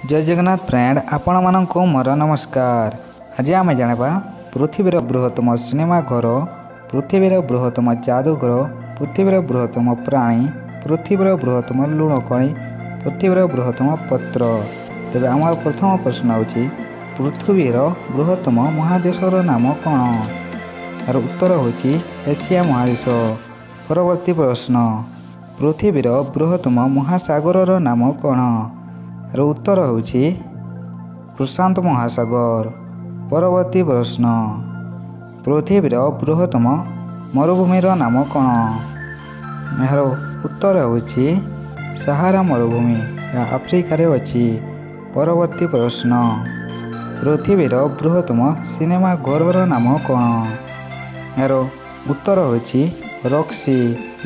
ଜୟ Jagannath friend, ଆପଣମାନଙ୍କୁ ମୋର ନମସ୍କାର। ଆଜି ଆମେ ଜାଣିବା ପୃଥିବୀର ବୃହତ୍ତମ ସିନେମା ଘର, ପୃଥିବୀର ବୃହତ୍ତମ ଯାଦୁଘର, ପୃଥିବୀର ବୃହତ୍ତମ ପ୍ରାଣୀ, ପୃଥିବୀର ବୃହତ୍ତମ ଲୁଣ ଖଣି, ପୃଥିବୀର ବୃହତ୍ତମ ପତ୍ର। ତେବେ ଆମର ପ୍ରଥମ ପ୍ରଶ୍ନ ହେଉଛି, ପୃଥିବୀର ବୃହତ୍ତମ ମହାଦେଶର ନାମ କ'ଣ? ଏହାର ଉତ୍ତର ହେଉଛି ଏସିଆ ମହାଦେଶ। ପରବର୍ତ୍ତୀ ପ୍ରଶ୍ନ, ପୃଥିବୀର ବୃହତ୍ତମ ମହାସାଗରର ନାମ କ'ଣ? ଏହାର ଉତ୍ତର ହେଉଛି ପ୍ରଶାନ୍ତ ମହାସାଗର। ପରବର୍ତ୍ତୀ ପ୍ରଶ୍ନ, ପୃଥିବୀର ବୃହତ୍ତମ ମରୁଭୂମିର ନାମ କ'ଣ? ଏହାର ଉତ୍ତର ହେଉଛି ସାହାରା ମରୁଭୂମି, ଏହା ଆଫ୍ରିକାରେ ଅଛି। ପରବର୍ତ୍ତୀ ପ୍ରଶ୍ନ, ପୃଥିବୀର ବୃହତ୍ତମ ସିନେମା ଘରର ନାମ କ'ଣ? ଏହାର ଉତ୍ତର ହେଉଛି ରକ୍ସି,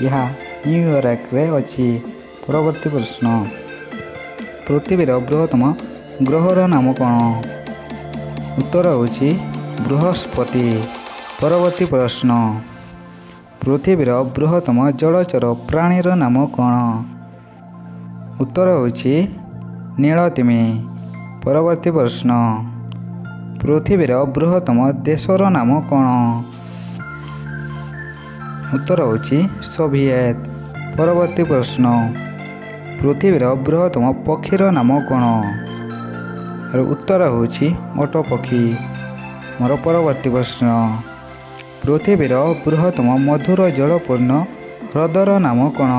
ଏହା ନ୍ୟୁୟର୍କରେ ଅଛି। ପରବର୍ତ୍ତୀ ପ୍ରଶ୍ନ, ପୃଥିବୀର ବୃହତ୍ତମ ଗ୍ରହର ନାମ କ'ଣ? ଉତ୍ତର ହେଉଛି ବୃହସ୍ପତି। ପରବର୍ତ୍ତୀ ପ୍ରଶ୍ନ, ପୃଥିବୀର ବୃହତ୍ତମ ଜଳଚର ପ୍ରାଣୀର ନାମ କ'ଣ? ଉତ୍ତର ହେଉଛି ନୀଳତିମି। ପରବର୍ତ୍ତୀ ପ୍ରଶ୍ନ, ପୃଥିବୀର ବୃହତ୍ତମ ଦେଶର ନାମ କ'ଣ? ଉତ୍ତର ହେଉଛି ସୋଭିଏତ। ପରବର୍ତ୍ତୀ ପ୍ରଶ୍ନ, ପୃଥିବୀର ବୃହତ୍ତମ ପକ୍ଷୀର ନାମ କ'ଣ? ଉତ୍ତର ହେଉଛି ଓଟ ପକ୍ଷୀ। ମୋର ପରବର୍ତ୍ତୀ ପ୍ରଶ୍ନ, ପୃଥିବୀର ବୃହତ୍ତମ ମଧୁର ଜଳପୂର୍ଣ୍ଣ ହ୍ରଦର ନାମ କ'ଣ?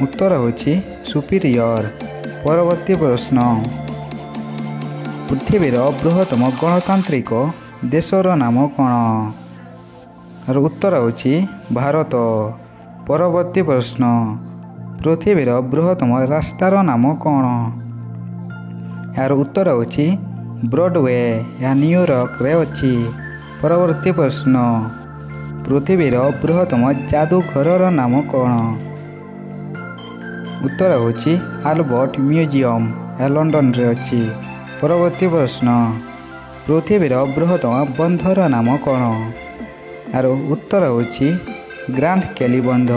ଉତ୍ତର ହେଉଛି ସୁପିରିୟର। ପରବର୍ତ୍ତୀ ପ୍ରଶ୍ନ, ପୃଥିବୀର ବୃହତ୍ତମ ଗଣତାନ୍ତ୍ରିକ ଦେଶର ନାମ କ'ଣ? ଉତ୍ତର ହେଉଛି ଭାରତ। ପରବର୍ତ୍ତୀ ପ୍ରଶ୍ନ, ପୃଥିବୀର ବୃହତ୍ତମ ରାସ୍ତାର ନାମ କ'ଣ? ଏହାର ଉତ୍ତର ହେଉଛି ବ୍ରଡୱେ, ଏହା ନ୍ୟୁୟର୍କରେ ଅଛି। ପରବର୍ତ୍ତୀ ପ୍ରଶ୍ନ, ପୃଥିବୀର ବୃହତ୍ତମ ଯାଦୁଘରର ନାମ କ'ଣ? ଉତ୍ତର ହେଉଛି ଆଲବର୍ଟ ମ୍ୟୁଜିୟମ୍, ଏହା ଲଣ୍ଡନରେ ଅଛି। ପରବର୍ତ୍ତୀ ପ୍ରଶ୍ନ, ପୃଥିବୀର ବୃହତ୍ତମ ବନ୍ଧର ନାମ କ'ଣ? ଏହାର ଉତ୍ତର ହେଉଛି ଗ୍ରାଣ୍ଡ କେଲି ବନ୍ଧ,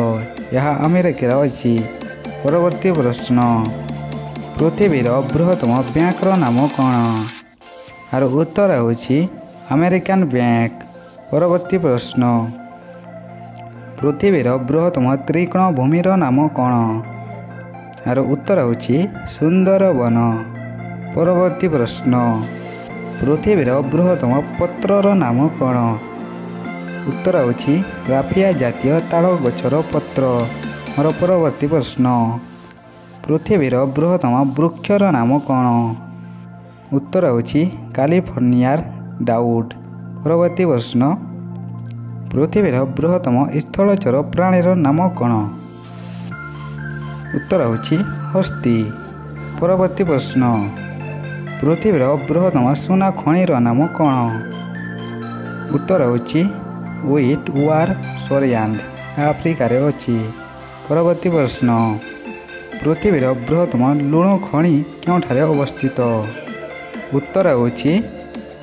ଏହା ଆମେରିକାରେ ଅଛି। ପରବର୍ତ୍ତୀ ପ୍ରଶ୍ନ, ପୃଥିବୀର ବୃହତ୍ତମ ବ୍ୟାଙ୍କର ନାମ କ'ଣ? ଏହାର ଉତ୍ତର ହେଉଛି ଆମେରିକାନ ବ୍ୟାଙ୍କ। ପରବର୍ତ୍ତୀ ପ୍ରଶ୍ନ, ପୃଥିବୀର ବୃହତ୍ତମ ତ୍ରିକୋଣ ଭୂମିର ନାମ କ'ଣ? ଏହାର ଉତ୍ତର ହେଉଛି ସୁନ୍ଦରବନ। ପରବର୍ତ୍ତୀ ପ୍ରଶ୍ନ, ପୃଥିବୀର ବୃହତ୍ତମ ପତ୍ରର ନାମ କ'ଣ? ଉତ୍ତର ହେଉଛି ରାଫିଆ ଜାତୀୟ ତାଳ ଗଛର ପତ୍ର। ମୋର ପରବର୍ତ୍ତୀ ପ୍ରଶ୍ନ, ପୃଥିବୀର ବୃହତ୍ତମ ବୃକ୍ଷର ନାମ କ'ଣ? ଉତ୍ତର ହେଉଛି କାଲିଫର୍ଣ୍ଣିଆର ଡାଉଟ୍। ପରବର୍ତ୍ତୀ ପ୍ରଶ୍ନ, ପୃଥିବୀର ବୃହତ୍ତମ ସ୍ଥଳଚର ପ୍ରାଣୀର ନାମ କ'ଣ? ଉତ୍ତର ହେଉଛି ହସ୍ତୀ। ପରବର୍ତ୍ତୀ ପ୍ରଶ୍ନ, ପୃଥିବୀର ବୃହତ୍ତମ ସୁନା ଖଣିର ନାମ କ'ଣ? ଉତ୍ତର ହେଉଛି ୱିଟ୍ ୱାର ସୋରିଆଣ୍ଡ, ଆଫ୍ରିକାରେ ଅଛି। ପରବର୍ତ୍ତୀ ପ୍ରଶ୍ନ, ପୃଥିବୀର ବୃହତ୍ତମ ଲୁଣ ଖଣି କେଉଁଠାରେ ଅବସ୍ଥିତ? ଉତ୍ତର ହେଉଛି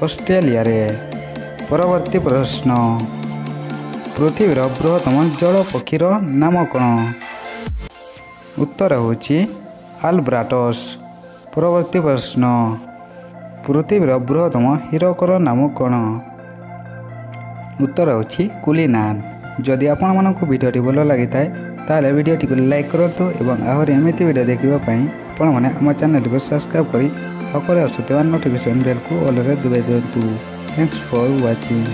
ଅଷ୍ଟ୍ରେଲିଆରେ। ପରବର୍ତ୍ତୀ ପ୍ରଶ୍ନ, ପୃଥିବୀର ବୃହତ୍ତମ ଜଳ ପକ୍ଷୀର ନାମ କ'ଣ? ଉତ୍ତର ହେଉଛି ଆଲବ୍ରାଟସ୍। ପରବର୍ତ୍ତୀ ପ୍ରଶ୍ନ, ପୃଥିବୀର ବୃହତ୍ତମ ହୀରକର ନାମ କ'ଣ? ଉତ୍ତର ହେଉଛି କୁଲିନାନ। ଯଦି ଆପଣମାନଙ୍କୁ ଭିଡ଼ିଓଟି ଭଲ ଲାଗିଥାଏ, ତାହେଲେ ଭିଡ଼ିଓଟିକୁ ଲାଇକ୍ କରନ୍ତୁ ଏବଂ ଆହୁରି ଏମିତି ଭିଡ଼ିଓ ଦେଖିବା ପାଇଁ ଆପଣମାନେ ଆମ ଚ୍ୟାନେଲକୁ ସବସ୍କ୍ରାଇବ୍ କରି ପାଖରେ ଆସୁଥିବା ନୋଟିଫିକେସନ୍ ବେଲ୍କୁ ଅଲରେ ଦବାଇ ଦିଅନ୍ତୁ। Thanks for watching.